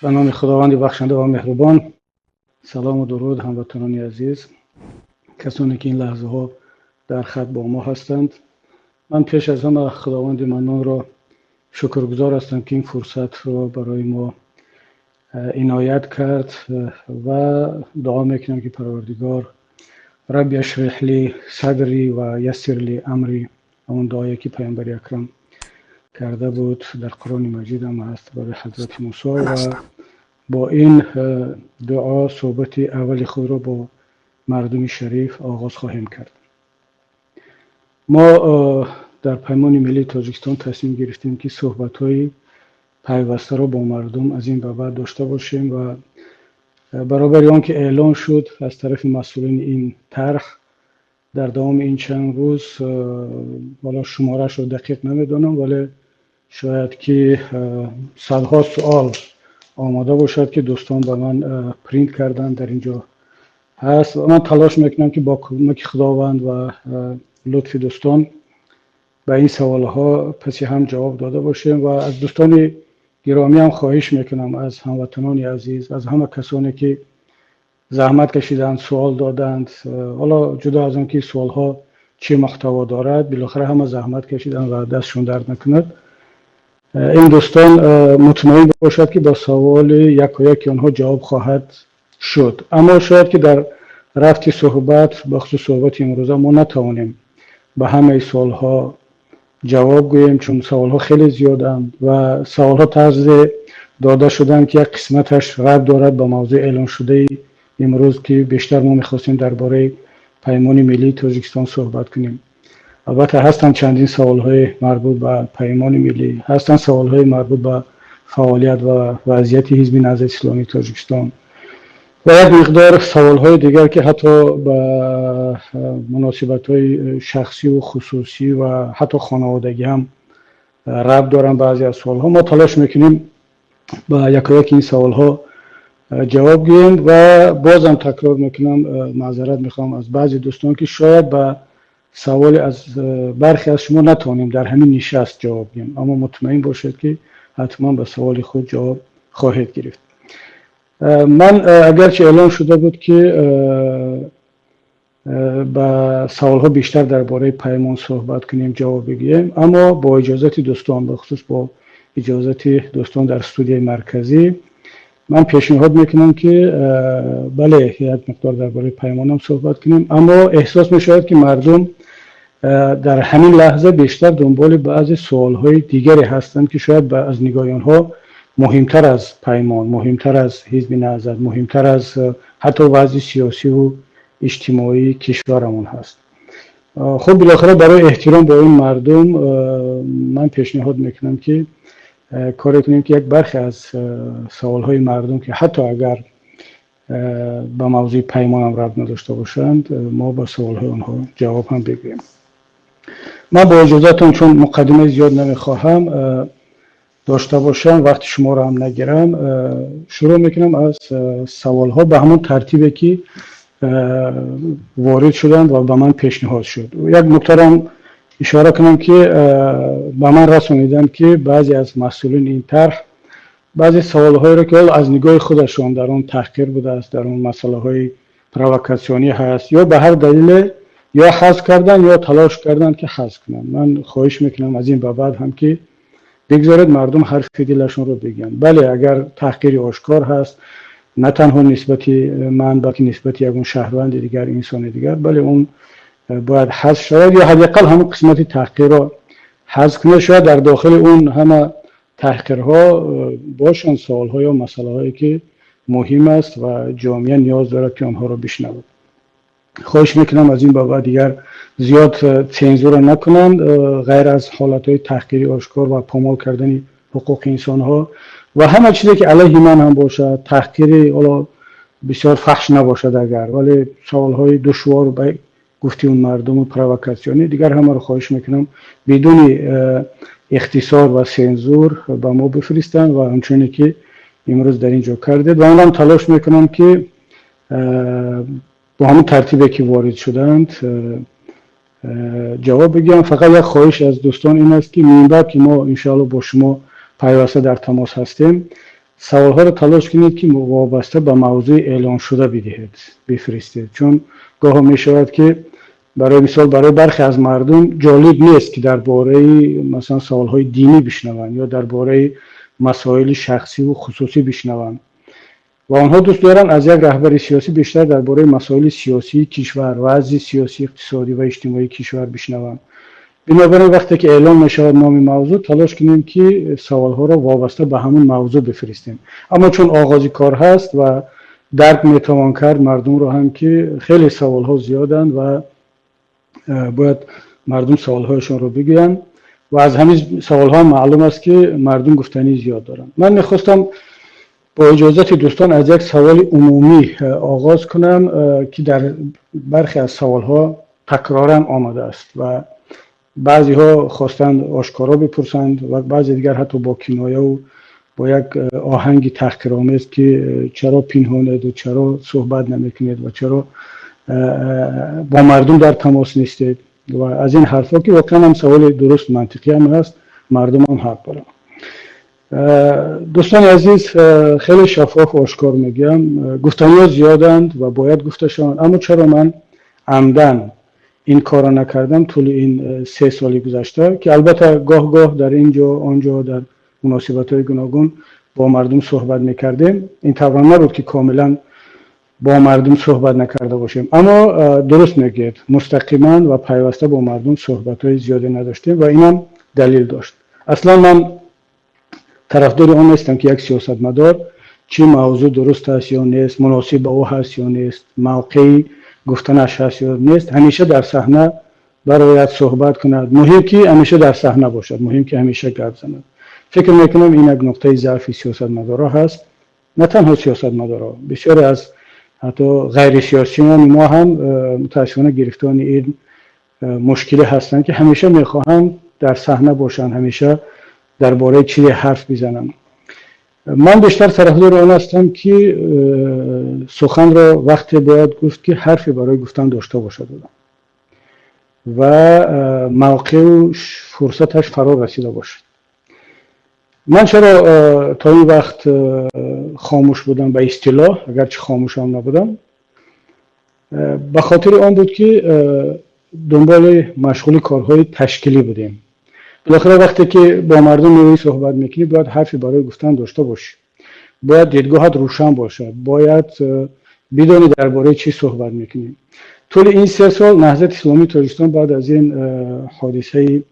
Ба номи Худованди бахшанда ва меҳрубон. Салому дуруд, ҳамватанони азиз, касоне ки ин лаҳзаҳо дар хат бо мо ҳастанд. Ман пеш аз ҳама Худованди Маннонро шукргузор ҳастам, ки ин фурсатро барои мо иноят кард, ва дуо мекунам, ки Парвардигор رب اشرح لي صدري ويسر لي أمري, ҳамон дуое ки Паёмбари Акрам карда буд, дар Қуръони Маҷид ҳам ҳаст барои Ҳазрати Мусо. Ва бо ин дуо суҳбати аввали худро бо мардуми шариф оғоз хоҳем кард. Мо дар Паймони Миллии Тоҷикистон тасмим гирифтем, ки суҳбатҳои пайвастаро бо мардум аз ин ба баъд дошта бошем. Ва баробари он ки эълон шуд аз тарафи масъулини ин тарҳ, дар давоми ин чанд рӯз, ҳоло шумораашро дақиқ намедонам, вале шояд ки садҳо суол омода бошад, ки дӯстон ба ман принт карданд, дар ин ҷо ҳаст. Ман талош мекунам, ки бо кӯмаки Худованд ва лутфи дӯстон ба ин саволҳо паси ҳам ҷавоб дода бошем. Ва аз дӯстони гиромӣ ҳам хоҳиш мекунам, аз ҳамватанони азиз, аз ҳама касоне ки заҳмат кашиданд, суол доданд, ҳоло ҷудо аз он ки суолҳо чӣ муҳтаво дорад, билохира ҳама заҳмат кашиданд ва дастшон дард накунад. Ин дӯстон мутмаин бошад, ки ба саволи яку яки онҳо ҷавоб хоҳад шуд. Аммо шояд ки дар рафти суҳбат, бахусус суҳбати имрӯза, мо натавонем ба ҳамаи суолҳо ҷавоб гӯем, чун саволҳо хеле зиёданд ва саволҳо тарзе дода шуданд, ки як қисматаш рабт дорад ба мавзӯи эълоншудаи имрӯз, ки бештар мо мехостем дар бораи Паймони Миллии Тоҷикистон суҳбат кунем. Албатта, ҳастанд чандин саволҳои марбут ба Паймони Миллӣ, ҳастанд саволҳои марбут ба фаъолият ва вазъияти Ҳизби Наҳзати Исломии Тоҷикистон ва як миқдор саволҳои дигар, ки ҳатто ба муносибатҳои шахсиву хусусӣ ва ҳатто хонаводагӣ ҳам рабт доранд баъзе аз суолҳо. Мо талош мекунем ба якояки ин саволҳо ҷавоб гӯем. Ва бозам такрор мекунам, маъзарат мехоҳам аз баъзе дӯстон, ки шояд ба саволи аз бархе аз шумо натавонем дар ҳамин нишаст ҷавоб гӯем, аммо мутмаин бошед, ки ҳатман ба саволи худ ҷавоб хоҳед гирифт. Ман агарчи эълон шуда буд, ки ба саволҳо бештар дар бораи паймон суҳбат кунем, ҷавоб бигӯем, аммо бо иҷозати дӯстон, бахусус бо иҷозати дӯстон дар студияи марказӣ, ман пешниҳод мекунам, ки бале, як миқдор дар бораи паймонам суҳбат кунем, аммо эҳсос мешавад, ки мардум дар ҳамин лаҳза бештар дунболи баъзе суолҳои дигаре ҳастанд, ки шояд аз нигоҳи онҳо муҳимтар аз паймон, муҳимтар аз Ҳизби Наҳзат, муҳимтар аз ҳатто вазъи сиёсиву иҷтимоии кишварамон ҳаст. Хуб, билохира барои эҳтиром бо ин мардум ман пешниҳод мекунам, ки коре кунем, ки як бархе аз саволҳои мардум, ки ҳатто агар ба мавзӯи паймонам рабт надошта бошанд, мо ба саволҳои онҳо ҷавоб ҳам бигӯем. Ман бо иҷозатон, чун муқаддимаи зиёд намехоҳам дошта бошам, вақти шуморо ҳам нагирам, шурӯъ мекунам аз саволҳо ба ҳамон тартибе ки ворид шуданд ва ба ман пешниҳод шуд. Як нуктаро ишора кунам, ки ба ман расониданд, ки баъзе аз масъулини ин тарҳ баъзе саволҳоеро, ки ҳоло аз нигоҳи худашон дар он таҳқир будааст, дар он масъалаҳои провокатсионӣ ҳаст, ё ба ҳар далеле ё ҳазф карданд, ё талош карданд, ки ҳазф кунанд. Ман хоҳиш мекунам, аз ин ба баъд ҳам ки бигзоред мардум ҳарфи дилашонро бигӯянд. Бале, агар таҳқири ошкор ҳаст, на танҳо нисбати ман, балки нисбати ягон шаҳрванди дигар, инсони дигар, бале, он бояд ҳазф шавад ё ҳадди ақал ҳамон қисмати таҳқирро ҳазф кунад. Шояд дар дохили он ҳама таҳқирҳо бошанд саволҳо ё масъалаҳое, ки муҳим аст ва ҷомеа ниёз дорад, ки онҳоро бишнавад. Хоҳиш мекунам, аз ин ба баъд дигар зиёд цензура накунанд, ғайр аз ҳолатҳои таҳқири ошкор ва помол кардани ҳуқуқи инсонҳо ва ҳама чизе ки алайҳи ман ҳам бошад, таҳқири ҳоло бисёр фаҳш набошад агар, вале саволҳои душвор, ба гуфти он мардуму провокатсионӣ, дигар ҳамаро хоҳиш мекунам, бидуни ихтисор ва сензур ба мо бифиристанд ва ҳамчуне ки имрӯз дар ин ҷо кардед. Ва манам талош мекунам, ки бо ҳамон тартибе ки ворид шуданд, ҷавоб бигӯям. Фақат як хоҳиш аз дӯстон ин аст, ки минбаъд ки мо иншоалло бо шумо пайваста дар тамос ҳастем. Саволҳоро талош кунед, ки вобаста ба мавзӯи эълоншуда бидиҳед, бифиристед, чун гоҳо мешавад, ки барои мисол барои бархе аз мардум ҷолиб нест, ки дар бораи, масалан, саволҳои динӣ бишнаванд ё дар бораи масоили шахсиву хусусӣ бишнаванд ва онҳо дӯст доранд аз як раҳбари сиёсӣ бештар дар бораи масоили сиёсии кишвар, вазъи сиёсӣ, иқтисодӣ ва иҷтимоии кишвар бишнаванд. Бинобар ин, вақте ки эълон мешавад номи мавзӯъ, талош кунем, ки саволҳоро вобаста ба ҳамон мавзӯъ бифиристем. Аммо чун оғози кор ҳаст ва дарк метавон кард мардумро ҳам, ки хеле саволҳо зиёданд ва бояд мардум саволҳояшонро бигӯянд ва аз ҳамин саволҳо маълум аст, ки мардум гуфтании зиёд доранд. Ман мехостам бо иҷозати дӯстон аз як саволи умумӣ оғоз кунам, ки дар бархе аз саволҳо такроран омадааст ва баъзеҳо хостанд ошкоро бипурсанд ва баъзе дигар ҳатто бо кинояву бо як оҳанги таҳқиромез, ки чаро пинҳонеду чаро суҳбат намекунед ва чаро бо мардум дар тамос нестед ва аз ин ҳарфҳо, ки воқеан ҳам саволи дуруст, мантиқӣ ҳам ҳаст, мардум ҳам ҳақ доранд. Дӯстони азиз, хеле шаффоф, ошкор мегӯям, гуфтаниҳо зиёданд ва бояд гуфта шаванд. Аммо чаро ман амдан ин корро накардам тӯли ин 3 соли гузашта, ки албатта гоҳ гоҳ дар ин ҷо, он ҷо, дар муносибатҳои гуногун бо мардум суҳбат мекардем? Ин тавр набуд, ки комилан бо мардум суҳбат накарда бошем, аммо дуруст мегӯед, мустақиман ва пайваста бо мардум суҳбатҳои зиёде надоштем ва инам далел дошт. Аслан ман тарафдори он нестам, ки як сиёсатмадор, чӣ мавзӯъ дуруст аст ё нест, муносиб ба ӯ ҳаст ё нест, мавқеи гуфтанаш ҳаст ё нест, ҳамеша дар саҳна барояд, суҳбат кунад. Муҳим, ки ҳамеша дар саҳна бошад, муҳим, ки ҳамеша гап занад. Фикр мекунам, ин як нуқтаи заъфи сиёсатмадорҳо ҳаст. На танҳо сиёсатмадорҳо, бисёре аз ҳатто ғайрисиёсиёни мо ҳам мутаассифона гирифтори ин мушкилӣ ҳастанд, ки ҳамеша мехоҳанд дар саҳна бошанд, ҳамеша дар бораи чизе ҳарф бизананд. Ман бештар тарафдори он ҳастам, ки суханро вақте бояд гуфт, ки ҳарфе барои гуфтан дошта бошад одам ва мавқеу фурсаташ фаро расида бошад. Ман чаро то ин вақт хомӯш будам, ба истилоҳ, агарчи хомӯшам набудам? Ба хотири он буд, ки дунболи машғули корҳои ташкилӣ будем. Билохира вақте ки бо мардум меоӣ, суҳбат мекунӣ, бояд ҳарфе барои гуфтан дошта бошӣ, бояд дидгоҳат рӯшан бошад, бояд бидонӣ, дар бораи чӣ суҳбат мекунӣ. Тӯли ин 3 сол Наҳзати Исломии Тоҷикистон баъд аз ин ҳодисаи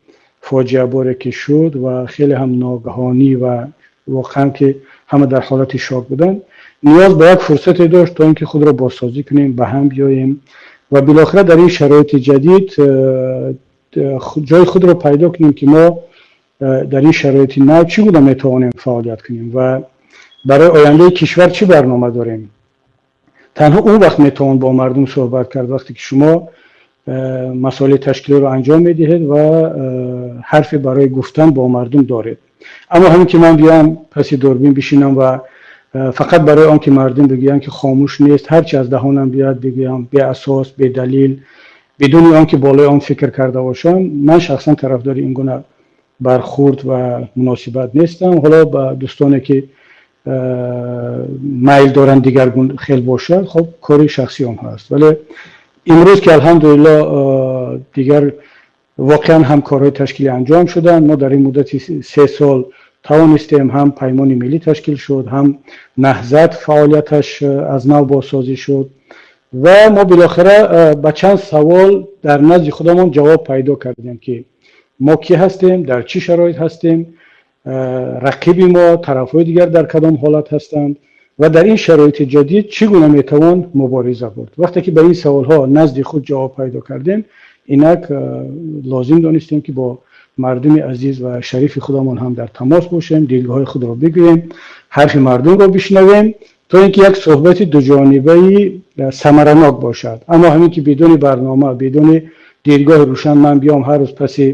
фоҷиаборе, ки шуд ва хеле ҳам ногаҳонӣ ва воқеан ки ҳама дар ҳолати шок буданд, ниёз ба як фурсате дошт, то ин ки худро бозсозӣ кунем, ба ҳам биёем ва билохира дар ин шароити ҷадид ҷои худро пайдо кунем, ки мо дар ин шароити нав чӣ гуна метавонем фаъолият кунем ва барои ояндаи кишвар чӣ барнома дорем. Танҳо он вақт метавон бо мардум суҳбат кард, вақте ки шумо масоили ташкилиро анҷом медиҳед ва ҳарфе барои гуфтан бо мардум доред. Аммо ҳамин ки ман биём, паси дурбин бишинам ва фақат барои он ки мардум бигӯянд, ки хомӯш нест, ҳарчи аз даҳонам биёяд бигӯям, беасос, бедалил, бидуни он ки болои он фикр карда бошам, ман шахсан тарафдори ин гуна бархурд ва муносибат нестам. Ҳоло ба дӯстоне, ки майл доранд дигаргун хел бошад, хоб, кори шахсии онҳо аст. Вале имрӯз, ки алҳамдулилло дигар воқеан ҳам корҳои ташкилӣ анҷом шуданд, мо дар ин муддати 3 сол тавонистем, ҳам Паймони Миллӣ ташкил шуд, ҳам Наҳзат фаъолияташ аз нав бозсозӣ шуд ва мо билохира ба чанд савол дар назди худамон ҷавоб пайдо кардем, ки мо кӣ ҳастем, дар чӣ шароит ҳастем, рақиби мо, тарафҳои дигар дар кадом ҳолат ҳастанд ва дар ин шароити ҷадид чӣ гуна метавон мубориза бурд. Вақте ки ба ин саволҳо назди худ ҷавоб пайдо кардем, инак лозим донистем, ки бо мардуми азиз ва шарифи худамон ҳам дар тамос бошем, дидгоҳҳои худро бигӯем, ҳарфи мардумро бишнавем, то ин ки як суҳбати дуҷонибаи самаранок бошад. Аммо ҳамин ки бидуни барнома, бидуни дидгоҳи рӯшан ман биём, ҳар рӯз паси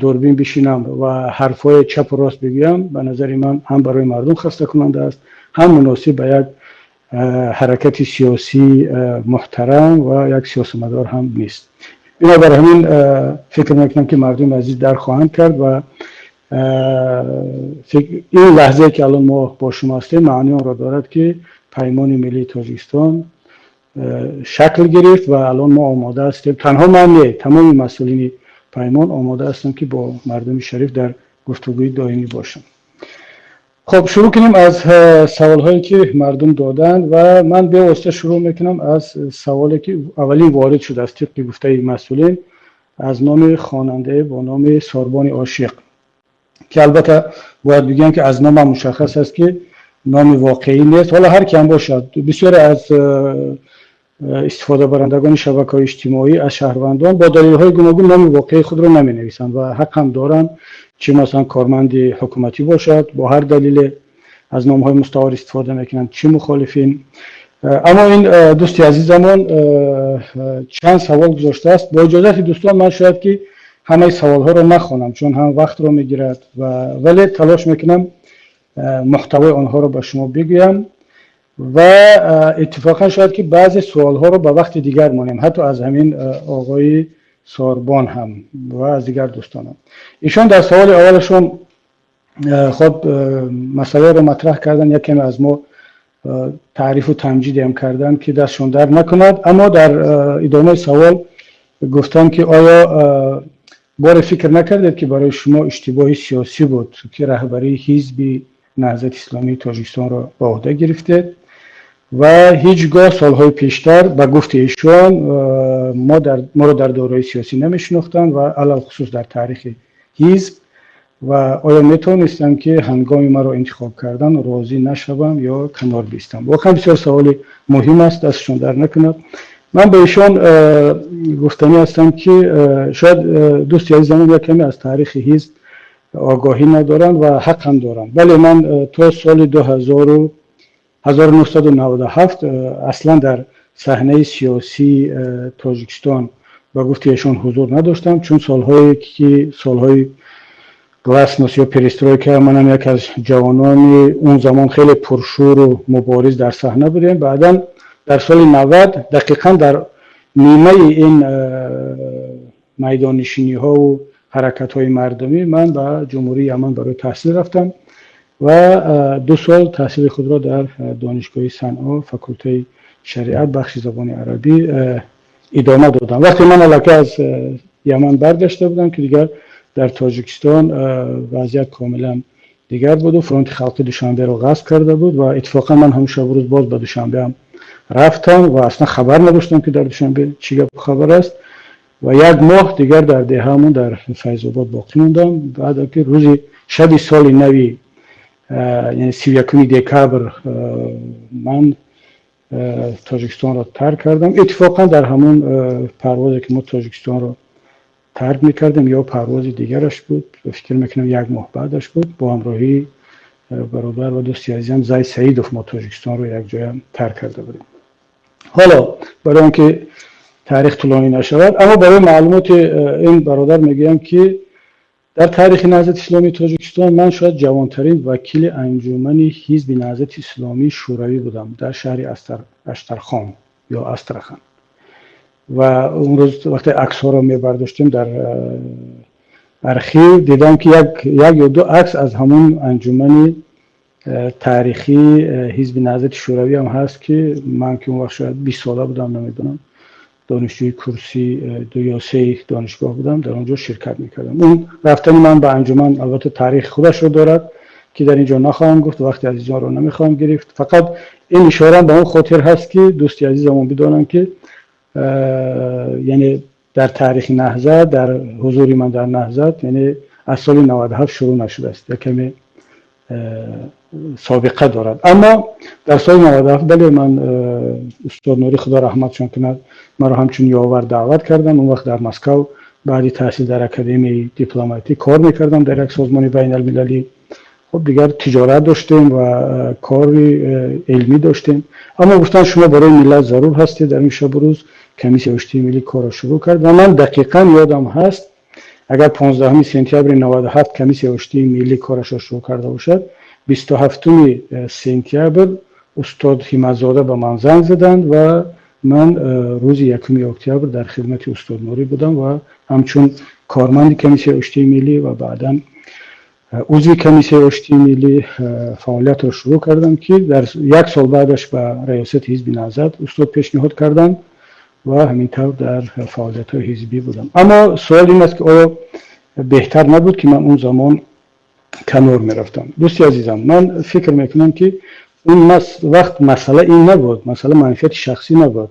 дурбин бишинам ва ҳарфҳои чапу рост бигӯям, ба назари ман, ҳам барои мардум хастакунанда аст, ҳам муносиб ба як ҳаракати сиёсии муҳтарам ва як сиёсатмадор ҳам нест. Бинобар ҳамин фикр мекунам, ки мардуми азиз дарк хоҳанд кард ва Ин лаҳзае ки алон мо бо шумо ҳастем, маънии онро дорад, ки Паймони Миллии Тоҷикистон шакл гирифт ва алон мо омода ҳастем. Танҳо ман не, тамоми масъулини Паймон омода ҳастанд, ки бо мардуми шариф дар гуфтугӯи доимӣ бошанд. Хуб, шурӯъ кунем аз саволҳое, ки мардум доданд, ва ман бевосита шурӯъ мекунам аз саволе, ки аввалин ворид шудааст, тибқи гуфтаи масъулин, аз номи хонандае бо номи Сорбони Ошиқ, ки албатта бояд бигӯям, ки аз номам мушаххас аст, ки номи воқеӣ нест. Ҳоло ҳар ки ҳам бошад, бисёре аз истифодабарандагони шабакаҳои иҷтимоӣ, аз шаҳрвандон бо далелҳои гуногун номи воқеии худро наменависанд ва ҳақ ҳам доранд. Чӣ масалан корманди ҳукуматӣ бошад, бо ҳар далеле аз номҳои мустаор истифода мекунанд, чӣ мухолифин. Аммо ин дӯсти азизамон чанд савол гузоштааст. Бо иҷозати дӯстон, ман шояд ки ҳамаи саволҳоро нахонам, чун ҳам вақтро мегирад, вале талош мекунам муҳтавои онҳоро ба шумо бигӯям ва иттифоқан шояд ки баъзе суолҳоро ба вақти дигар монем, ҳатто аз ҳамин оғои Сорбон ҳам ва аз дигар дӯстонам. Ишон дар саволи аввалашон хоб масъалаеро матраҳ кардан, як каме аз мо таърифу тамҷидам карданд, ки дастшон дард накунад. Аммо дар идомаи савол гуфтанд, ки оё боре фикр накардед, ки барои шумо иштибоҳи сиёсӣ буд, ки раҳбарии Ҳизби Наҳзати Исломии Тоҷикистонро ба уҳда гирифтед, ва ҳеҷ гоҳ солҳои пештар, ба гуфти эшон, моро дар доираҳои сиёсӣ намешинохтанд ва алалхусус дар таърихи ҳизб, ва оё метавонистам, ки ҳангоми маро интихоб кардан розӣ нашавам ё канор бистам? Воқеан бисёр саволи муҳим аст, дастшон дард накунад. Ман ба эшон гуфтанӣ ҳастам, ки шояд дӯсти азизамон як каме аз таърихи ҳизб огоҳӣ надоранд ва ҳақ ҳам доранд. Бале, ман то соли 1997 аслан дар саҳнаи сиёсии Тоҷикистон, ба гуфти эшон, ҳузур надоштам, чун солҳое ки солҳои гласност ё перестройка, манам як аз ҷавонони он замон хеле пуршӯру мубориз дар саҳна будем. Баъдан дар соли 90, дақиқан дар нимаи ин майдоннишиниҳову ҳаракатҳои мардумӣ, ман ба Ҷумҳурии Яман барои таҳсил рафтам ва 2 сол таҳсили худро дар Донишгоҳи Санъо, факултаи шариат, бахши забони арабӣ идома додам. Вақте ман аллакай аз Яман баргашта будам, ки дигар дар Тоҷикистон вазъият комилан дигар буду Фронти Халқи Душанберо ғасб карда буд ва иттифоқан ман ҳамун шабу рӯз боз ба Душанбеам рафтам ва аслан хабар надоштам, ки дар Душанбе чӣ гапу хабар аст, ва як моҳ дигар дар деҳаамон, дар Файзобод боқӣ мондам. Баъд ки рӯзи шаби соли нави, яъне 31-уми декабр, ман Тоҷикистонро тарк кардам. Иттифоқан дар ҳамон парвозе, ки мо Тоҷикистонро тарк мекардем ё парвози дигараш буд, фикр мекунам, як моҳ баъдаш буд, бо ҳамроҳии бародар ва дӯсти азизам Зайд Саидов мо Тоҷикистонро якҷоя тарк карда будем. Ҳоло барои он ки таърих тӯлонӣ нашавад, аммо барои маълумоти ин бародар мегӯям, ки дар таърихи Наҳзати Исломии Тоҷикистон ман шояд ҷавонтарин вакили анҷумани Ҳизби Наҳзати Исломии Шӯравӣ будам дар шаҳри Аштархон ё Астрахан. Ва он рӯз вақте аксҳоро мебардоштем дар архив, дидам, ки як ё ду акс аз ҳамон анҷумани таърихии Ҳизби Наҳзати Шӯравӣ ҳам ҳаст, ки ман, ки он вақт шояд 20-сола будам, намедонам, донишҷӯи курси ду ё сеи донишгоҳ будам, дар он ҷо ширкат мекардам. Он рафтани ман ба анҷуман албатта таърихи худашро дорад, ки дар ин ҷо нахоҳам гуфт, вақти азизонро намехоҳам гирифт. Фақат ин ишораам ба он хотир ҳаст, ки дӯсти азизамон бидонанд, ки яъне дар таърихи Наҳзат, дар ҳузури ман дар Наҳзат, яъне аз соли 97 шурӯъ нашудааст, як каме собиқа дорад. Аммо дар соли 97, бале, ман, устод Нурӣ, худо раҳматшон кунад, маро ҳамчун ёвар даъват карданд. Он вақт дар Москав баъди таҳсил дар Академияи дипломатӣ кор мекардам дар як созмони байналмилалӣ. Хуб, дигар тиҷорат доштем ва кори илмӣ доштем, аммо гуфтанд, шумо барои миллат зарур ҳастед. Дар ин шабу рӯз Комиссияи Оштии Миллӣ корро шурӯъ кард ва ман дақиқан ёдам ҳаст, агар 15 сентябри 97 Комиссияи Оштии Миллӣ корашро шурӯъ карда бошад, 27-уми сентябр устод Ҳимматзода ба ман занг заданд ва ман рӯзи 1-уми октябр дар хидмати устод Нурӣ будам ва ҳамчун корманди Комиссияи Оштии Миллӣ ва баъдан Узви Комиссияи оштии миллӣ фаъолиятро шурӯъ кардам, ки дар як сол баъдаш ба раёсати Ҳизби Наҳзат устод пешниҳод карданд ва ҳамин тавр дар фаъолиятҳои ҳизбӣ будам. Аммо суол ин аст, ки оё беҳтар набуд, ки ман он замон канор мерафтам? Дӯсти азизам, ман фикр мекунам, ки он вақт масъала ин набуд, масъала манфиати шахсӣ набуд.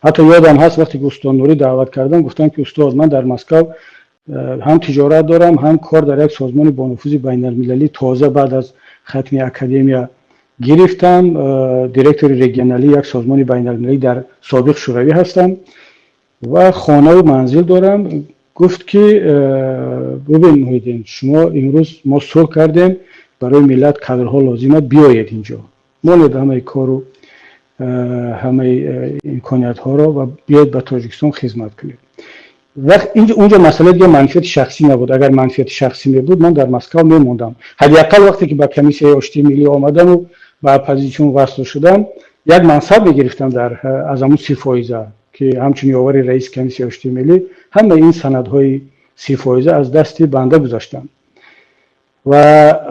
Ҳатто ёдам ҳаст, вақте ки устод Нурӣ даъват кардам, гуфтам, ки устод, ман дар Москав ҳам тиҷорат дорам, ҳам кор дар як созмони бонуфузи байналмилалӣ тоза баъд аз хатми академия гирифтам, директори регионалии як созмони байналмилалӣ дар собиқ Шӯравӣ ҳастам ва хонаву манзил дорам. Гуфт, ки бубин, Муҳиддин, шумо имрӯз мо сулҳ кардем, барои миллат кадрҳо лозимат, биёед инҷо, монед ҳамаи кору ҳамаи имкониятҳоро ва биёед ба Тоҷикистон хизмат кунед. Вақт унҷо масъала дига манфиати шахсӣ набуд. Агар манфиати шахсӣ мебуд, ман дар Москав мемондам. Ҳадди ақал вақте ки ба Комиссияи оштии миллӣ омадаму ба оппозитсион васл шудам, як мансаб мегирифтам дар аз ҳамун 30 фоиза, ки ҳамчун ёвари раиси Комиссияи оштии миллӣ ҳамаи ин санадҳои 30 фоиза аз дасти банда гузаштанд ва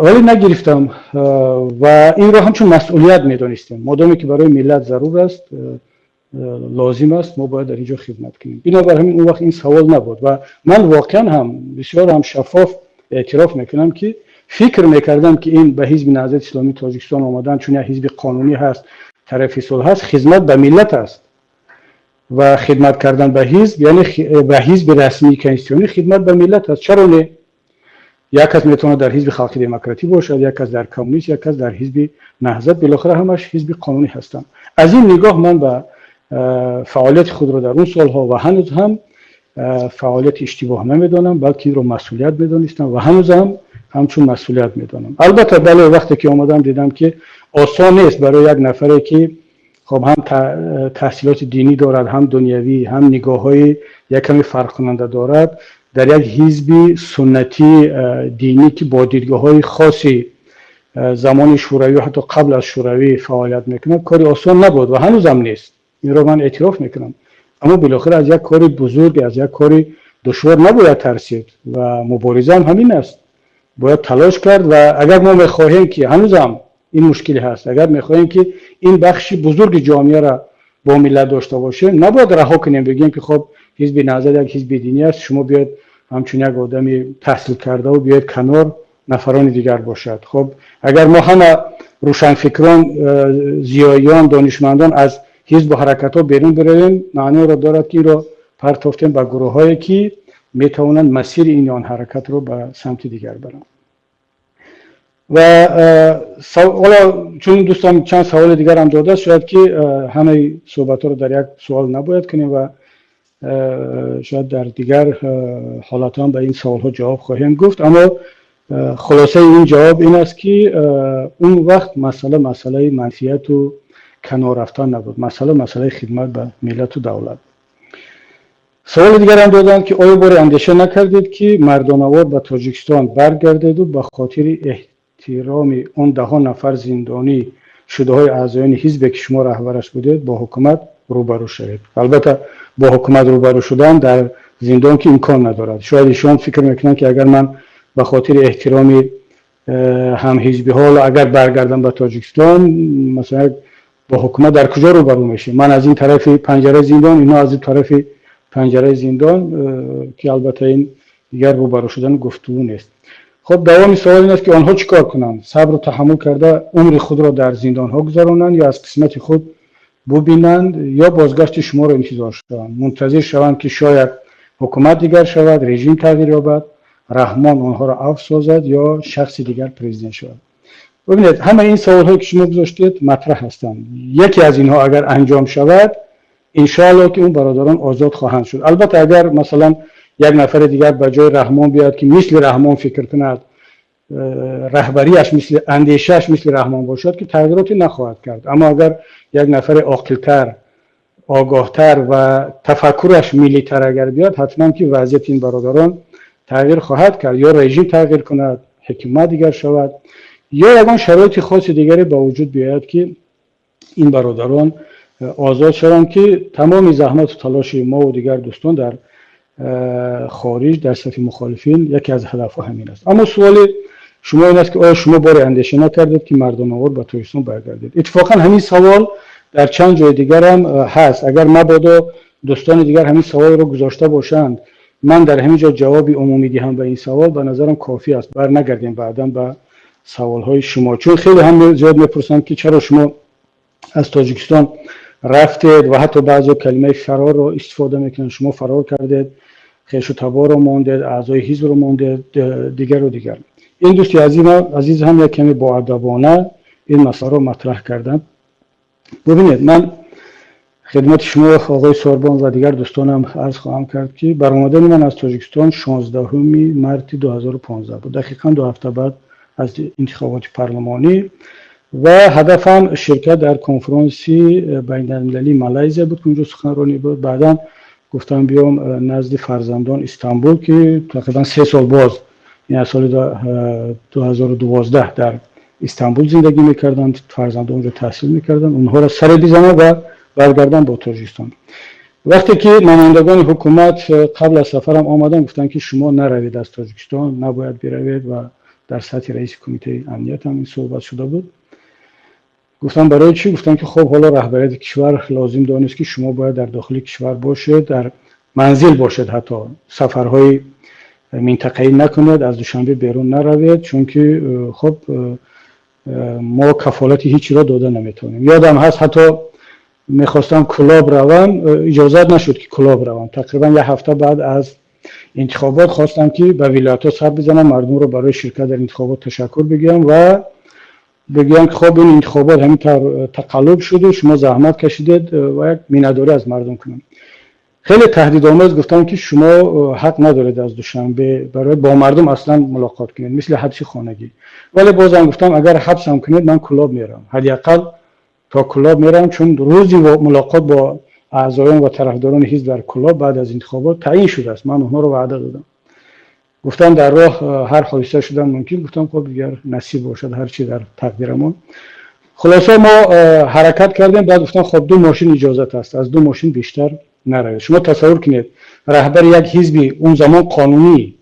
вале нагирифтам ва инро ҳамчун масъулият медонистем. Модоме ки барои миллат зарур аст, лозим аст, мо бояд дар ин ҷо хидмат кунем. Бинобар ҳамин он вақт ин савол набуд ва ман воқеан ҳам бисёр ҳам шаффоф эътироф мекунам, ки фикр мекардам, ки ин ба Ҳизби Наҳзати Исломии Тоҷикистон омадан, чун як ҳизби қонунӣ ҳаст, тарафи сулҳ ҳаст, хизмат ба миллат аст ва хидмат кардан ба ҳизб, яъне ба ҳизби расмии конститутсионӣ хидмат ба миллат аст. Чаро не? Як кас метавонад дар Ҳизби Халқи Демократӣ бошад, як кас дар коммунист, як кас дар Ҳизби Наҳзат, билохира ҳамаш ҳизби қонунӣ ҳастанд. Аз ин нигоҳ ман ба фаъолияти худро дар он солҳо ва ҳанӯз ҳам фаъолияти иштибоҳ намедонам, балки инро масъулият медонистам ва ҳанӯз ҳам ҳамчун масъулият медонам. Албатта, бале, вақте ки омадам, дидам, ки осон нест барои як нафаре, ки хоб ҳам таҳсилоти динӣ дорад, ҳам дунявӣ, ҳам нигоҳҳои якаме фарқкунанда дорад, дар як ҳизби суннатии динӣ, ки бо дидгоҳҳои хоси замони Шӯравӣ, ҳатто қабл аз Шӯравӣ фаъолият мекунад, кори осон набуд ва ҳанӯзам нест. Инро ман эътироф мекунам. Аммо билохира аз як кори бузург, аз як кори душвор набояд тарсид ва мубориза ҳам ҳамин аст, бояд талош кард. Ва агар мо мехоҳем, ки ҳанӯзам ин мушкиле ҳаст, агар мехоҳем, ки ин бахши бузурги ҷомеаро бо миллат дошта бошем, набояд раҳо кунем, бигӯем, ки хоб, Ҳизби Наҳзат як ҳизби динӣ аст, шумо биёед ҳамчун як одами таҳсил кардаву биёед канор, нафарони дигар бошад. Хоб, агар мо ҳама рӯшанфикрон, зиёиён, донишмандон аз ҳизбу ҳаракатҳо берун биравем, маъноро дорад, ки инро партофтем ба гурӯҳҳое, ки метавонанд масири ин ё он ҳаракатро ба самти дигар баранд. Ва ҳоло чун дӯстам чанд саволи дигарам додааст, шояд ки ҳамаи суҳбатҳоро дар як суол набояд кунем ва шояд дар дигар ҳолатҳо ҳам ба ин саволҳо ҷавоб хоҳем гуфт. Аммо хулосаи ин ҷавоб ин аст, ки он вақт масъала масъалаи манфиату канор рафтан набуд, масъала масъалаи хидмат ба миллату давлат. Саволи дигарам доданд, ки оё боре андеша накардед, ки мардонавор ба Тоҷикистон баргардеду ба хотири эҳтироми он даҳо нафар зиндонӣ шудаҳои аъзоёни ҳизбе, ки шумо раҳбараш будед, бо ҳукумат рӯбарӯ шавед? Албатта, бо ҳукумат рӯбарӯ шудан дар зиндон ки имкон надорад. Шояд ишон фикр мекунанд, ки агар ман ба хотири эҳтироми ҳамҳизбиҳо агар баргардам ба Тоҷикистон, масалан, бо ҳукумат дар куҷо рӯбарӯ мешем? Ман аз ин тарафи панҷараи зиндон, инҳо аз ин тарафи панҷараи зиндон, ки албатта ин дигар рӯбарӯ шудану гуфтугӯ нест. Хуб, давоми савол ин аст, ки онҳо чӣ кор кунанд? Сабру таҳаммул карда умри худро дар зиндонҳо гузаронанд ё аз қисмати худ бубинанд, ё бозгашти шуморо интизор шаванд, мунтазир шаванд, ки шояд ҳукумат дигар шавад, режим тағйир ёбад, Раҳмон онҳоро афв созад ё шахси дигар президент шавад? Бубинед, ҳамаи ин саволҳое, ки шумо гузоштед, матраҳ ҳастанд. Яке аз инҳо агар анҷом шавад, иншоалло, ки он бародарон озод хоҳанд шуд. Албатта, агар масалан як нафари дигар ба ҷои Раҳмон биёяд, ки мисли Раҳмон фикр кунад, раҳбарияш мисли, андешааш мисли Раҳмон бошад, ки тағйироте нахоҳад кард. Аммо агар як нафари оқилтар, огоҳтар ва тафаккураш миллитар агар биёд, ҳатман ки вазъияти ин бародарон тағйир хоҳад кард. Ё режим тағйир кунад, ҳукумат дигар шавад, ё ягон шароити хоси дигаре ба вуҷуд биёяд, ки ин бародарон озод шаванд, ки тамоми заҳмату талоши мову дигар дӯстон дар хориҷ, дар сафи мухолифин, яке аз ҳадафҳо ҳамин аст. Аммо суоли Шумо ин аст, ки оё шумо боре андеша накардед, ки мардонавор ба Тоҷикистон баргардед? Иттифоқан ҳамин савол дар чанд ҷои дигарам ҳаст. Агар мабодо дӯстони дигар ҳамин саволро гузошта бошанд, ман дар ҳамин ҷо ҷавоби умумӣ диҳам ба ин савол, ба назарам кофӣ аст. Барнагардем баъдан ба саволҳои шумо, чун хеле ҳам зиёд мепурсанд, ки чаро шумо аз Тоҷикистон рафтед ва ҳатто баъзео калимаи фарорро истифода мекунанд: шумо фарор кардед, хешу таборро мондед, аъзои ҳизбро мондед, дигару дигар. Ин дӯсти азиз ҳам як каме боадабона ин масъаларо матраҳ карданд. Бубинед, ман хидмати шумо, оғои Сорбон, ва дигар дӯстонам арз хоҳам кард, ки баромадани ман аз Тоҷикистон 16 марти 2015 буд, дақиқан 2 ҳафта баъд аз интихоботи парлумонӣ, ва ҳадафам ширкат дар конфронси байналмилалии Малайзия буд, ки унҷо суханронӣ буд. Баъдан гуфтам, биём назди фарзандон Истанбул, ки тақрибан 3 сол боз, аз соли 2012 дар Истанбул зиндагӣ мекарданд, фарзандон онҷо таҳсил мекарданд, онҳоро саре бизанам ва баргардам ба Тоҷикистон. Вақте ки намояндагони ҳукумат қабл аз сафарам омаданд, гуфтанд, ки шумо наравед, аз Тоҷикистон набояд биравед, ва дар сатҳи раиси кумитаи амният ҳам ин суҳбат шуда буд. Гуфтам, барои чӣ? Гуфтам, ки хуб, ҳоло раҳбарияти кишвар лозим донист, ки шумо бояд дар дохили кишвар бошед, дар манзил бошед, ҳатто сафарҳои минтақаӣ накунед, аз Душанбе берун наравед, чунки хуб, мо кафолати ҳеҷ чиро дода наметавонем. Ёдам ҳаст, ҳатто мехостам Кулоб равам, иҷозат нашуд, ки Кулоб равам. Тақрибан як ҳафта баъд аз интихобот хостам, ки ба вилоятҳо сар бизанам, мардумро барои ширкат дар интихобот ташаккур бигӯям ва бигӯям, ки хоб, ин интихобот ҳамин тавр тақаллуб шуду шумо заҳмат кашидед, ва як миннатдорӣ аз мардум кунам. Хеле таҳдидомез гуфтам, ки шумо ҳақ надоред аз Душанбе барои бо мардум аслан мулоқот кунед, мисли ҳабси хонагӣ. Вале бозам гуфтам, агар ҳабсам кунед, ман Кулоб мерам, ҳадди ақал то Кулоб мерам, чун рӯзи мулоқот бо аъзоён ва тарафдорони ҳизб дар Кулоб баъд аз интихобот таъин шудааст, ман онҳоро ваъда додам. Гуфтам, дар роҳ ҳар ҳодиса шудан мумкин. Гуфтам, хоб, дигар насиб бошад, ҳар чи дар тақдирамон. Хулоса, мо ҳаракат кардем. Баъд гуфтам, хоб, ду мошин иҷозат аст, аз ду мошин бештар наравед. Шумо тасаввур кунед, раҳбари як ҳизби он замон қонунӣ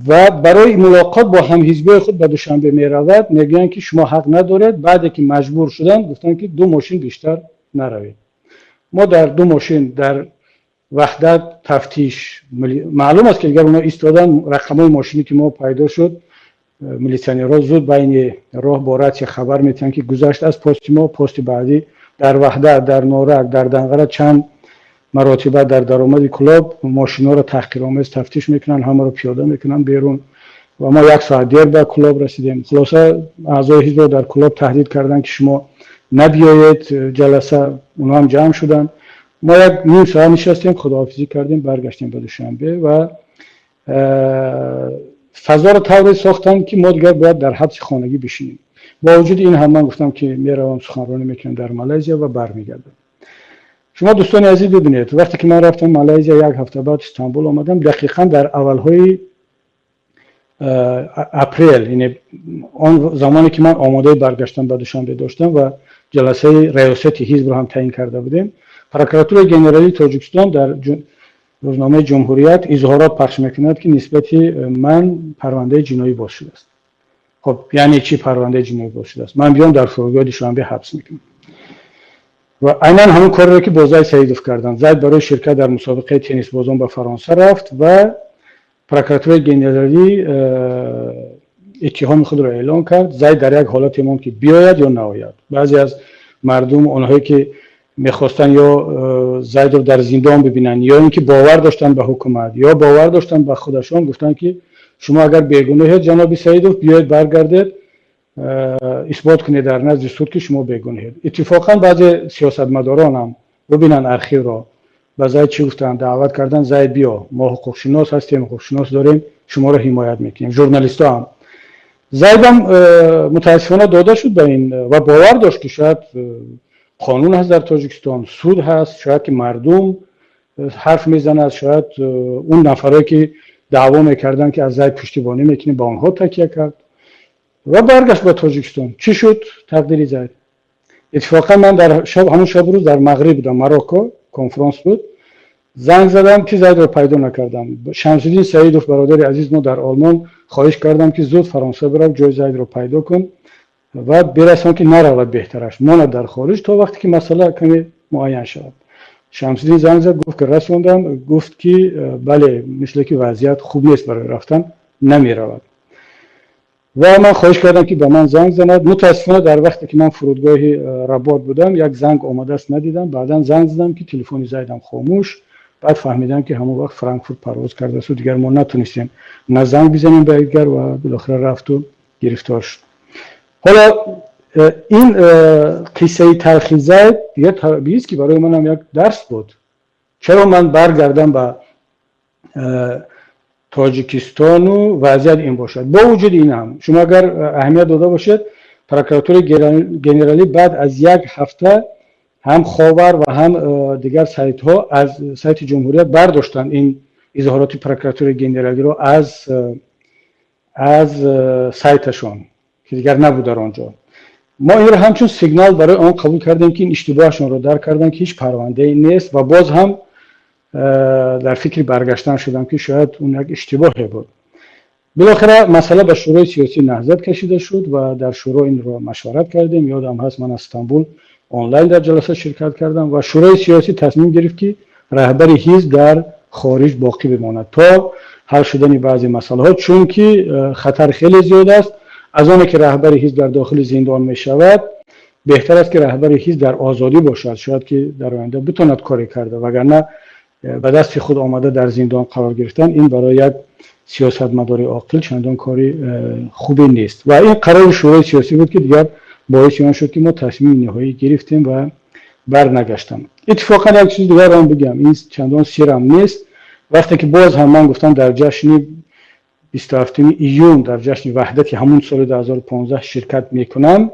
ва барои мулоқот бо ҳамҳизбиҳои худ ба Душанбе меравад, мегӯянд, ки шумо ҳақ надоред. Баъде ки маҷбур шуданд, гуфтанд, ки ду мошин бештар наравед. Мо дар ду мошин дар Ваҳдат тафтиш, маълум аст, ки дигар онҳо истодан, рақамҳои мошине ки мо пайдо шуд, милитсионерҳо зуд байни роҳ бо ратсия хабар метиҳанд, ки гузашт аз пости мо, пости баъдӣ. Дар Ваҳдат, дар Норак, дар Данғара чанд маротиба дар даромади Кулоб мошинҳоро таҳқиромез тафтиш мекунанд, ҳамаро пиёда мекунанд берун, ва мо як соат дер ба Кулоб расидем. Хулоса, аъзои ҳизбро дар Кулоб таҳдид карданд, ки шумо набиёед ҷаласа. Онҳо ҳам ҷамъ шуданд. Мо як ним соат нишастем, худоҳофизӣ кардем, баргаштем ба Душанбе ва фазоро тавре сохтанд, ки мо дигар бояд дар ҳабси хонагӣ бишинем. Бо вуҷуди ин ҳам ман гуфтам, ки меравам, суханронӣ мекунам дар Малайзия ва бармегардам. Шумо, дӯстони азиз, бибинед, вақте ки ман рафтам Малайзия, як ҳафта баъд Истанбул омадам, дақиқан дар аввалҳои апрел, яъне он замоне ки ман омодаи баргаштан ба Душанбе доштам ва ҷаласаи раёсати ҳизбро ҳам таъин карда будем, Прокуратураи генералии Тоҷикистон дар рӯзномаи «Ҷумҳурият» изҳорот пахш мекунад, ки нисбати ман парвандаи ҷиноӣ боз шудааст. Хоб, яъне чӣ парвандаи ҷиноӣ боз шудааст? Ман биём, дар фурудгоҳи Душанбе ҳабс мекунам ва айнан ҳамон корро, ки бо Зайд Саидов карданд. Зайд барои ширкат дар мусобиқаи теннисбозон ба Фаронса рафт ва прокуратураи генералӣ иттиҳоми худро эълон кард. Зайд дар як ҳолате монд, ки биёяд ё наояд. Баъзе аз мардум, онҳое ки мехостанд ё Зайдро дар зиндон бибинанд, ё ин ки бовар доштанд ба ҳукумат, ё бовар доштанд ба худашон, гуфтанд, ки шумо агар бегуноҳед, ҷаноби Саидов, биёед, баргардед, исбот кунед дар назди суд, ки шумо бегуноҳед. Иттифоқан баъзе сиёсатмадорон ҳам, бибинанд архивро, ба Зайд чӣ гуфтанд? Даъват карданд: «Зайд, биё, мо ҳуқуқшинос ҳастем, ҳуқуқшинос дорем, шуморо ҳимоят мекунем». Журналистҳо ҳам. Зайдам мутаассифона дода шуд ба ин ва бовар дошт, ки шояд қонун ҳаст дар Тоҷикистон, суд ҳаст, шояд ки мардум ҳарф мезанад, шояд он нафарое ки даъво мекарданд, ки аз Зайд пуштибонӣ мекунем, ба онҳо такя кард ва баргашт ба Тоҷикистон. Чӣ шуд тақдири Зайд? Иттифоқан ман дар ҳамон шабу рӯз дар Мағриб будам, Марокко конфронс буд. Занг задам, ки Зайдро пайдо накардам. Шамсиддин Саидов, бародари азиз мо дар Олмон. Хоҳиш кардам, ки зуд Фаронса бирав, ҷои Зайдро пайдо кун ва бирасон, ки наравад, беҳтараш монад дар хориҷ, то вақте ки масъала каме муайян шавад. Шамсиддин занг зад, гуфт, ки расондам, гуфт, ки бале, мисле ки вазъият хуб нест барои рафтан, намеравад. Ва ман хоҳиш кардам, ки ба ман занг занад. Мутаассифона, дар вақте ки ман фурудгоҳи Работ будам, як занг омадааст, надидам. Баъдан занг задам, ки телефони Зайдам хомӯш. Баъд фаҳмидам, ки ҳамон вақт Франкфурт парвоз кардааст. Дигар мо натунистем на занг бизанем ба якдигар ва билохира рафту гирифтор шуд. Ҳоло ин қиссаи талхи Зайд дигар табиист, ки барои манам як дарс буд. Чаро ман баргардам ба Тоҷикистону вазъият ин бошад? Бо вуҷуди ин ҳам, шумо агар аҳамият дода бошед, прокуратураи генералӣ баъд аз як ҳафта ҳам Ховар ва ҳам дигар сайтҳо аз сайти Ҷумҳурият бардоштанд ин изҳороти прокуратураи генералиро аз сайташон, ки дигар набуд дар он ҷо. Мо инро ҳамчун сигнал барои он қабул кардем, ки ин иштибоҳашонро дарк карданд, ки ҳеҷ парвандае нест, ва боз ҳам дар фикри баргаштан шудам, ки шояд он як иштибоҳе буд. Билохира масъала ба Шӯрои сиёсии Наҳзат кашида шуд ва дар шӯро инро машварат кардем. Ёдам ҳаст, ман аз Стамбул онлайн дар ҷаласа ширкат кардам ва Шӯрои сиёсӣ тасмим гирифт, ки раҳбари ҳизб дар хориҷ боқӣ бимонад то ҳал шудани баъзе масъалаҳо, чунки хатар хеле зиёд аст. Аз оне ки раҳбари ҳизб дар дохили зиндон мешавад, беҳтар аст, ки раҳбари ҳизб дар озодӣ бошад, шояд ки дар оянда битонад коре карда, вагарна ба дасти худ омада дар зиндон қарор гирифтан, ин барои як сиёсатмадори оқил чандон кори хубе нест. Ва ин қарори Шӯрои сиёсӣ буд, ки дигар боиси он шуд, ки мо тасмими ниҳоӣ гирифтем ва барнагаштам. Иттифоқан, як чизи дигарам бигам, ин чандон сирам нест. Вақте ки боз ҳам ман гуфтам, дар ҷашни 27 июн, дар ҷашни Ваҳдати ҳамун соли 2015 ширкат мекунам,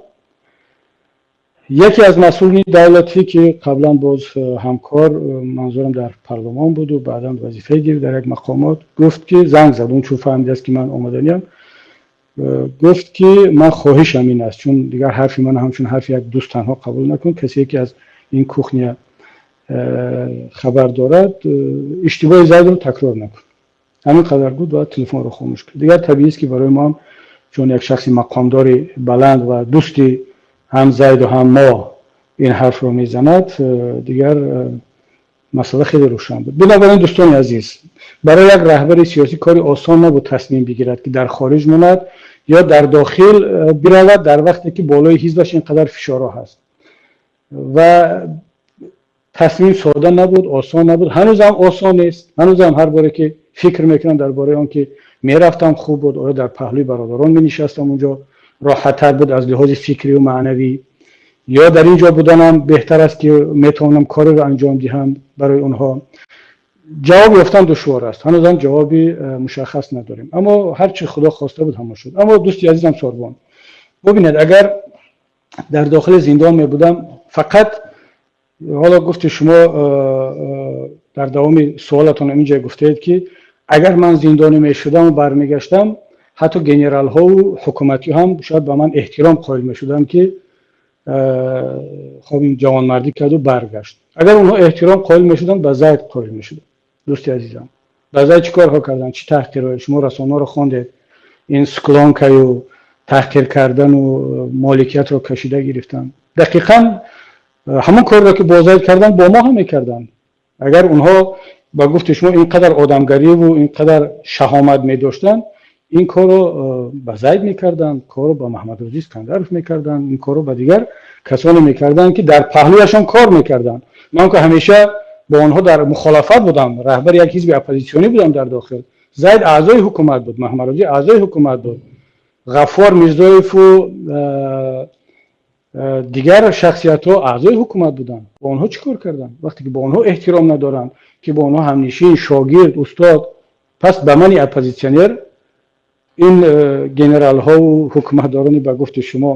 яке аз масъулини давлатӣ, ки қаблан боз ҳамкор, манзурам, дар парлумон буду баъдан вазифае гирифт дар як мақомот, гуфт, ки занг зад, он чун фаҳмидааст, ки ман омаданиям, гуфт, ки ман хоҳишам ин аст, чун дигар ҳарфи ман ҳамчун ҳарфи як дӯст танҳо қабул накун, касе ки аз ин кухня хабар дорад, иштибоҳи Зайдро такрор накун. Ҳамин қадар буд ва телефонро хомӯш кард. Дигар табиист, ки барои мо ҳам, чун як шахси мақомдори баланд ва дӯсти ҳам Зайду ҳам мо ин ҳарфро мезанад, дигар масъала хеле рӯшан буд. Бинобар ин, дӯстони азиз, барои як раҳбари сиёсӣ кори осон набуд тасмим бигирад, ки дар хориҷ монад ё дар дохил биравад, дар вақте ки болои ҳизбаш ин қадар фишорҳо ҳаст. Ва тасмим сода набуд, осон набуд, ҳанӯзам осон нест. Ҳанӯзам ҳар боре ки фикр мекунам дар бораи он ки мерафтам хуб буд, оё дар паҳлӯи бародарон менишастам, унҷо роҳаттар буд аз лиҳози фикриву маънавӣ, ё дар ин ҷо буданам беҳтар аст, ки метавонам кореро анҷом диҳам барои онҳо, ҷавоб ёфтан душвор аст. Ҳанӯзам ҷавоби мушаххас надорем, аммо ҳар чи Худо хоста буд, ҳамон шуд. Аммо, дӯсти азизам Сорбон, бубинед, агар дар дохили зиндон мебудам, фақат ҳоло гуфти шумо, дар давоми суолатон инҷа гуфтаед, ки агар ман зиндонӣ мешудаму бармегаштам, ҳатто генералҳову ҳукуматӣ ҳам шояд ба ман эҳтиром қоил мешуданд, ки хоб, ин ҷавонмардӣ карду баргашт. Агар онҳо эҳтиром қоил мешуданд, ба Зайд қоил мешуданд. Дӯсти азизам, ба Зайд чӣ корҳо карданд, чӣ таҳқирҳое! Шумо расонаро хондед, ин склонкаю таҳқир кардану моликиятро кашида гирифтан. Дақиқан ҳамон корро, ки бо Зайд карданд, бо мо ҳам мекарданд. Агар онҳо ба гуфти шумо ин қадар одамгариву ин қадар шаҳомат медоштанд, ин корро ба Зайд мекарданд, корро ба Маҳмадрӯзӣ Искандаров мекарданд, ин корро ба дигар касоне мекарданд, ки дар паҳлӯяшон кор мекарданд. Ман ки ҳамеша бо онҳо дар мухолафат будам, раҳбари як ҳизби оппозитсионӣ будам дар дохил. Зайд аъзои ҳукумат буд, Маҳмадрӯзӣ аъзои ҳукумат буд, Ғаффор Мирзоеву дигар шахсиятҳо аъзои ҳукумат буданд. Бо онҳо чӣ кор карданд? Вақте ки бо онҳо эҳтиром надоранд, ки бо онҳо ҳамнишин, шогирд, устод, пас ба мани оппозитсионер ин генералҳову ҳукуматдорони, ба гуфти шумо,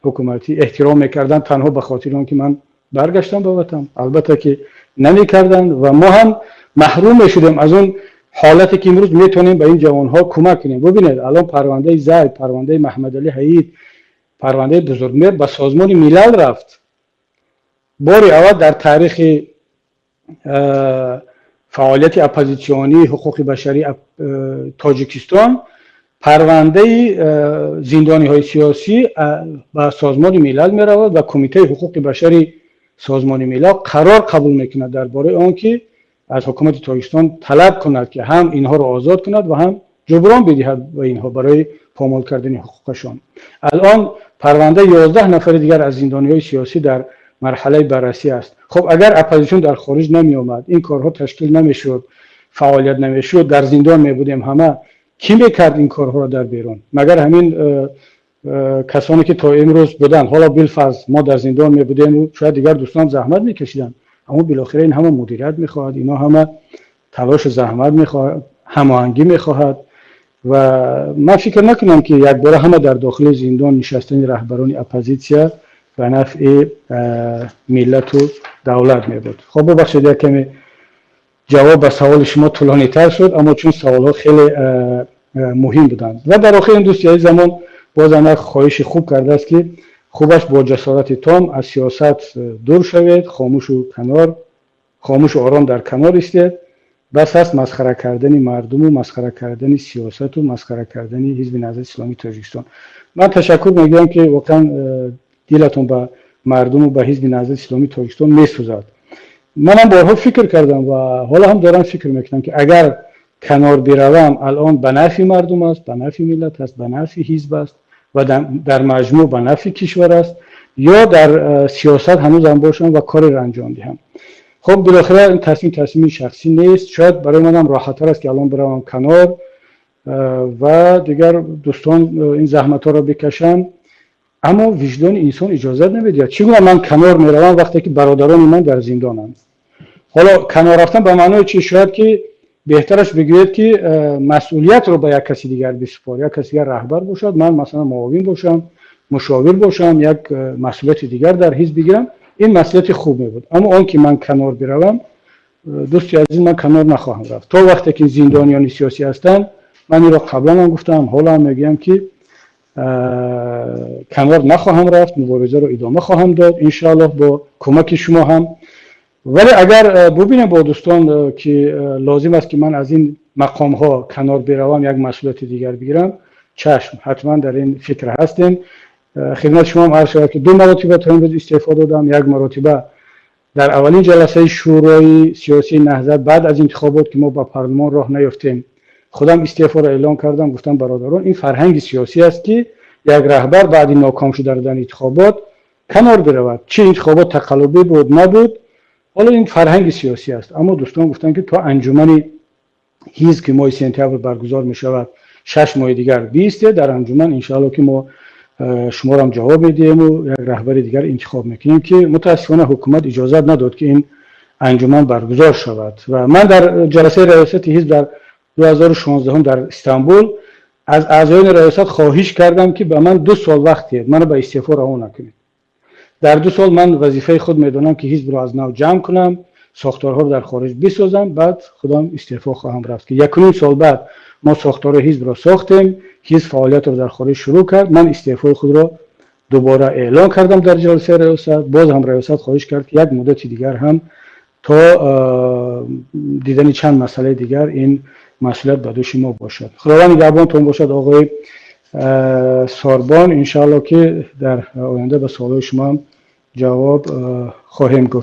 ҳукуматӣ эҳтиром мекарданд танҳо ба хотири он ки ман баргаштам ба ватан? Албатта ки намекарданд ва мо ҳам маҳрум мешудем аз он ҳолате, ки имрӯз метавонем ба ин ҷавонҳо кӯмак кунем. Бубинед, алон парвандаи Зайд, парвандаи Маҳмадалӣ Ҳаид, парвандаи Бузургмер ба Созмони Милал рафт. Бори аввал дар таърихи фаъолияти оппозитсионии ҳуқуқи башарии Тоҷикистон. Парвандаи зиндониҳои сиёсӣ ба Созмони Милал меравад ва Кумитаи ҳуқуқи башари Созмони Милал қарор қабул мекунад дар бораи он ки аз ҳукумати Тоҷикистон талаб кунад, ки ҳам инҳоро озод кунад ва ҳам ҷуброн бидиҳад ба инҳо барои помол кардани ҳуқуқашон. Алон парвандаи 11 нафари дигар аз зиндониҳои сиёсӣ дар марҳалаи баррасӣ аст. Хуб, агар оппозитсион дар хориҷ намеомад, ин корҳо ташкил намешуд, фаъолият намешуд, дар зиндон мебудем ҳама, кӣ мекард ин корҳоро дар берун? Магар ҳамин касоне ки то имрӯз буданд? Ҳоло билфарз мо дар зиндон мебудем, шояд дигар дӯстон заҳмат мекашиданд, аммо билохира ин ҳама мудирият мехоҳад, ино ҳама талошу заҳмат мехоҳад, ҳамоҳангӣ мехоҳад. Ва ман фикр накунам, ки якбора ҳама дар дохили зиндон нишастани раҳбарони оппозитсия ба нафъи миллату давлат мебуд. Хоб, бубахшед, як каме ҷавоб ба саволи шумо тӯлонитар шуд, аммо чун саволҳо хеле муҳим буданд. Ва дар охир ин дӯсти азизамон боз ҳам як хоҳиши хуб кардааст, ки хубаш бо ҷасорати том аз сиёсат дур шавед, хомӯшу канор, хомӯшу ором дар канор истед. Бас аст масхара кардани мардуму масхара кардани сиёсату масхара кардани Ҳизби Наҳзати Исломии Тоҷикистон. Ман ташаккур мегӯям, ки воқеан дилатон ба мардуму ба Ҳизби Наҳзати Исломии Тоҷикистон месӯзад. Манам борҳо фикр кардам ва ҳоло ҳам дорам фикр мекунам, ки агар канор биравам, алон ба нафъи мардум аст, ба нафъи миллат аст, ба нафъи ҳизб аст ва дар маҷмӯъ ба нафъи кишвар аст ё дар сиёсат ҳанӯзам бошам ва кореро анҷом диҳам. Хуб, билохира ин тасмим тасмими шахсӣ нест. Шояд барои манам роҳаттар аст, ки алон биравам канор ва дигар дӯстон ин заҳматҳоро бикашанд, аммо виҷдони инсон иҷозат намедиҳад. Чӣ гуна ман канор меравам, вақте ки бародарони ман дар зиндонанд? Ҳоло канор рафтан ба маънои чи? Шояд ки беҳтараш бигӯед, ки масъулиятро ба як каси дигар бисупор, як каси дигар раҳбар бошад, ман масалан муовин бошам, мушовир бошам, як масъулияти дигар дар ҳизб бигирам. Ин масъулияти хуб мебуд. Аммо он ки ман канор биравам, дӯсти азиз, ман канор нахоҳам рафт то вақте ки зиндониёни сиёсӣ ҳастанд. Ман инро қаблан ҳам гуфтам, ҳоло ҳам мегӯям, ки канор нахоҳам рафт, муборизаро идома хоҳам дод, иншоаллоҳ, бо кӯмаки шумо ҳам. Вале агар бубинем бо дӯстон, ки лозим аст, ки ман аз ин мақомҳо канор биравам, як масъулияти дигар бигирам, чашм, ҳатман дар ин фикр ҳастем. Хидмати шумо ҳам арз шавад, ки ду маротиба то имрӯз истеъфо додам. Як маротиба дар аввалин ҷаласаи Шӯрои сиёсии Наҳзат баъд аз интихобот, ки мо ба парлумон роҳ наёфтем, худам истеъфоро эълон кардам. Гуфтам: «Бародарон, ин фарҳанги сиёсӣ аст, ки як раҳбар баъди ноком шуда дар интихобот канор биравад, чӣ интихобот тақаллубӣ буд, набуд, ҳоло ин фарҳанги сиёсӣ аст». Аммо дӯстон гуфтанд, ки то анҷумани ҳизб, ки моҳи сентябр баргузор мешавад, 6 моҳи дигар биистед дар анҷуман, иншоалло, ки мо шуморо ҳам ҷавоб медиҳему як раҳбари дигар интихоб мекунем, ки мутаассифона ҳукумат иҷозат надод, ки ин анҷуман баргузор шавад. Ва ман дар ҷаласаи раёсати ҳизб дар 2016 дар Истанбул аз аъзоёни раёсат хоҳиш кардам, ки ба ман 2 сол вақт диҳед, маро ба истеъфо равон накунед. Дар 2 сол ман вазифаи худ медонам, ки ҳизбро аз нав ҷамъ кунам, сохторҳоро дар хориҷ бисозам, баъд худам истеъфо хоҳам рафт. Ки якуним сол баъд мо сохтори ҳизбро сохтем, ҳизб фаъолиятро дар хориҷ шурӯъ кард, ман истеъфои худро дубора эълон кардам дар ҷаласаи раёсат. Боз ҳам раёсат хоҳиш кард, ки як муддати дигар ҳам то дидани чанд масъалаи дигар ин масъулият ба дӯши мо бошад. Худованд нигаҳбонтон бошад, оғои Сорбон. Иншоалло, ки дар оянда ба суолҳои шумо ҳам ҷавоб хоҳем гуфт.